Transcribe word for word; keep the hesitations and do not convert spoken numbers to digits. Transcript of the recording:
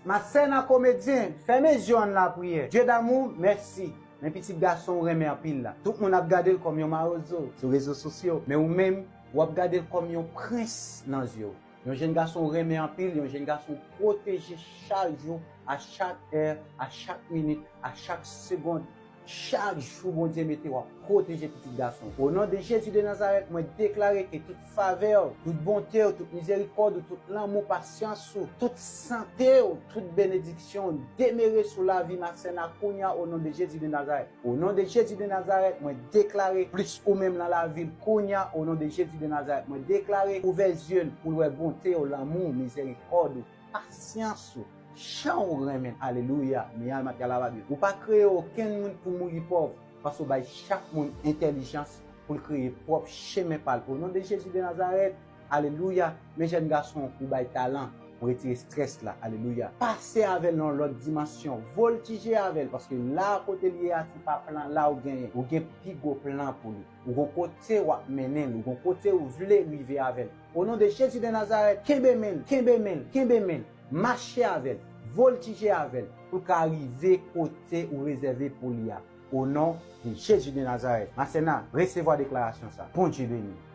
Masèna komedyen, fèmen zye w, ann lapriyè. Dye damou, mèsi. Men pitit gason w renmen anpil la, tout moun ap gade l kòm yon mawozo sou rezo sosyo, men ou menm, w ap gade l kòm yon prens nan zye w. Yon jèn gason w renmen anpil, yon jèn gason w pwoteje chak jou, a chak è, a chak minit, a chak segond. Chak jou Bondye mete, w ap pwoteje pitit gason w. O non de Jezi de Nazarèt, mwen deklare ke tout favè w, tout bonte w, tout mizerikòd ou, tout lanmou, pasyans ou, tout sante w, tout benediksyon w demere sou lavi Masèna kounye a, o non de Jezi de Nazarèt. O non de Jezi de Nazarèt, mwen deklare plis ou menm nan lavi l kounye a, o non de Jezi de Nazarèt, mwen deklare ouvè zye l pou l wè bonte w, lanmou w, mizerikòd ou, pasyans ou, jan w renmen l. Alelouya. Mi alma te alaba Dye. Ou pa kreye okenn moun pou mouri pòv, paske w bay chak moun entèlijans pou l kreye pwòp chemen pa l. O non de Jezi de Nazarèt, alelouya. Men jèn gason, ou bay talan pou retire estrès la. Alelouya. Pase avè l nan yon lòt dimansyon. Voltije avè l, paske la kote l ye a, se pa plan la ou genyen. Ou gen pi gwo plan pou li. Ou gon kote w ap mennen l, ou gon kote ou vle rive avè l. O non de Jezi de Nazarèt, kenbe men l, kenbe men l, kenbe men l. Mache avè l, voltije avè l, pou l ka rive kote ou rezève pou li a. O non de Jezi de Nazarèt. Masèna, resevwa deklarasyon sa. Bondye beni w.